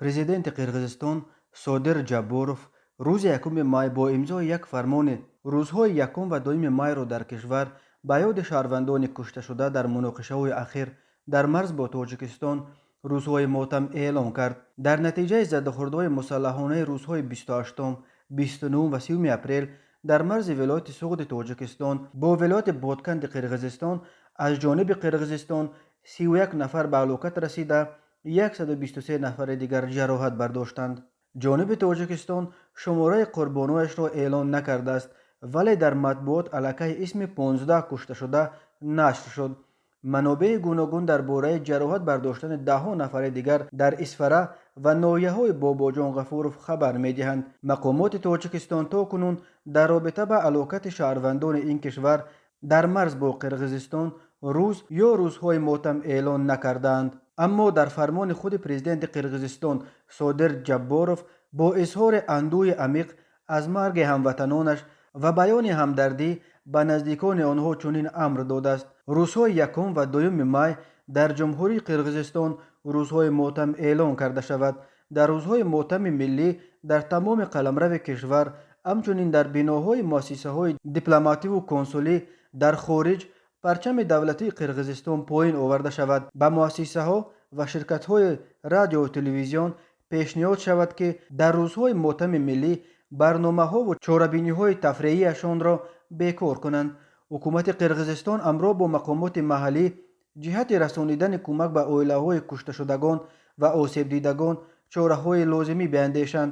Президенти Қирғизистон Содир Ҷабборов рӯзи 1 май бо имзои як фармони рӯзҳои 1 ва 2 майро дар кишвар ба ёди шаҳрвандони кушташуда дар муноқишаҳои ахир дар марз бо Тоҷикистон рӯзҳои мотам эълон кард. Дар натиҷаи задухӯрдҳои мусаллаҳонаи рӯзҳои 28, 29 ва 30 апрел дар марзи вилояти Суғди Тоҷикистон бо вилояти Ботканди Қирғизистон аз ҷониби Қирғизистон 31 нафар ба ҳалокат расида, 123 нафари дигар ҷароҳат бардоштанд. Ҷониби Тоҷикистон шумораи қурбонояшро эълон накардааст, вале дар матбуот аллакай исми 15 кушташуда нашр шуд. Манобеи гуногун дар бораи ҷароҳат бардоштани даҳҳо нафари дигар дар Исфара ва ноҳияҳои Бобоҷон Ғафуров хабар медиҳанд. Мақомоти Тоҷикистон то кунун дар робита ба ҳалокати шаҳрвандони ин кишвар дар марз бо Қирғизистон рӯз ё рӯзҳои мотам эълон накардаанд. Аммо дар фармони худи президенти Қирғизистон Содир Ҷабборов бо изҳори андӯҳи амиқ аз марги ҳамватанонаш ва баёни ҳамдардӣ ба наздикони онҳо чунин амр додааст: рӯзҳои 1 ва 2 май дар Ҷумҳурии Қирғизистон рӯзҳои мотам эълон карда шавад. Дар рӯзҳои мотами миллӣ дар тамоми қаламрави кишвар, ҳамчунин дар биноҳои муассисаҳои дипломативу консулӣ дар хориҷ парчами давлатии Қирғизистон поин оварда шавад. Ба муассисаҳо ва ширкатҳои радиову телевизион пешниҳод шавад, ки дар рӯзҳои мотами миллӣ барномаҳову чорабиниҳои тафреҳияшонро бекор кунанд. Ҳукумати Қирғизистон ҳамроҳ бо мақомоти маҳаллӣ ҷиҳати расонидани кӯмак ба оилаҳои кушташудагон ва осебдидагон чораҳои лозимӣ биандешанд.